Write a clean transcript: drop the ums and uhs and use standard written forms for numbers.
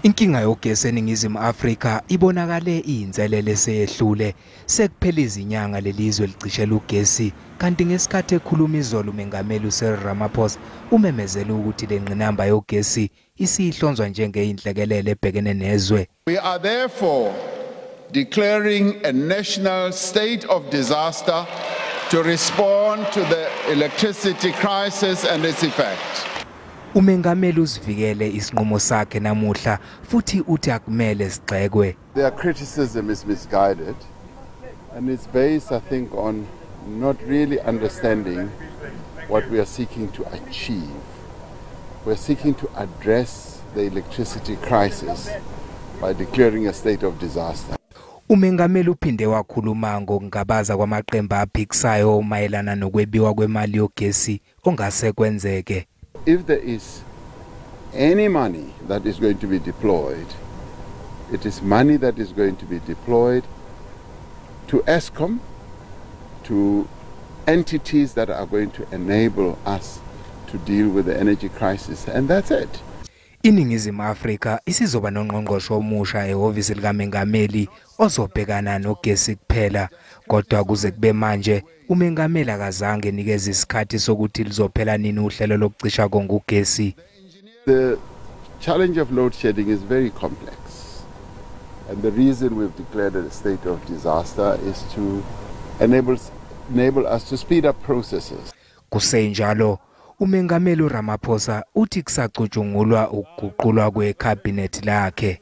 Inkinga yogesi eNingizimu Afrika ibonakale iyinselele eseyehlule sekuphela izinyanga lelizwe licishela ugesi, kanti ngesikhathi ekhuluma izolo uMengameli uCyril Ramaphosa umemezele ukuthi le ngqinamba yogesi isihlonzwa njengeyinhlekelele ebhekene nezwe. We are therefore declaring a national state of disaster to respond to the electricity crisis and its effect. Umengameli usivikele isinqumo sakhe namuhla futhi uthi akumele sigxekwe. Their criticism is misguided and it's based, I think, on not really understanding what we are seeking to achieve. We're seeking to address the electricity crisis by declaring a state of disaster. Umengameli uphinde wakhuluma ngokungabaza kwamaqembu aphikisayo mayelana nokwebiwa kwemali yogesi ongase kwenzeke. If there is any money that is going to be deployed, it is money that is going to be deployed to Eskom, to entities that are going to enable us to deal with the energy crisis, and that's it. INingizimu Afrika isizoba nongqongqoshe omusha ehhovisi likaMengameli ozobhekana nogesi kuphela, kodwa kuze kube manje uMengameli akazange enikeze isikhathi sokuthi lizophela nini uhlelo lokucisha kongugesi. The challenge of load shedding is very complex, and the reason we've declared a state of disaster is to enable us to speed up processes. Kusenjalo, uMengameli uRamaphosa uthi kusacutshungulwa ukuguqulwa kwekhabhinethi lakhe.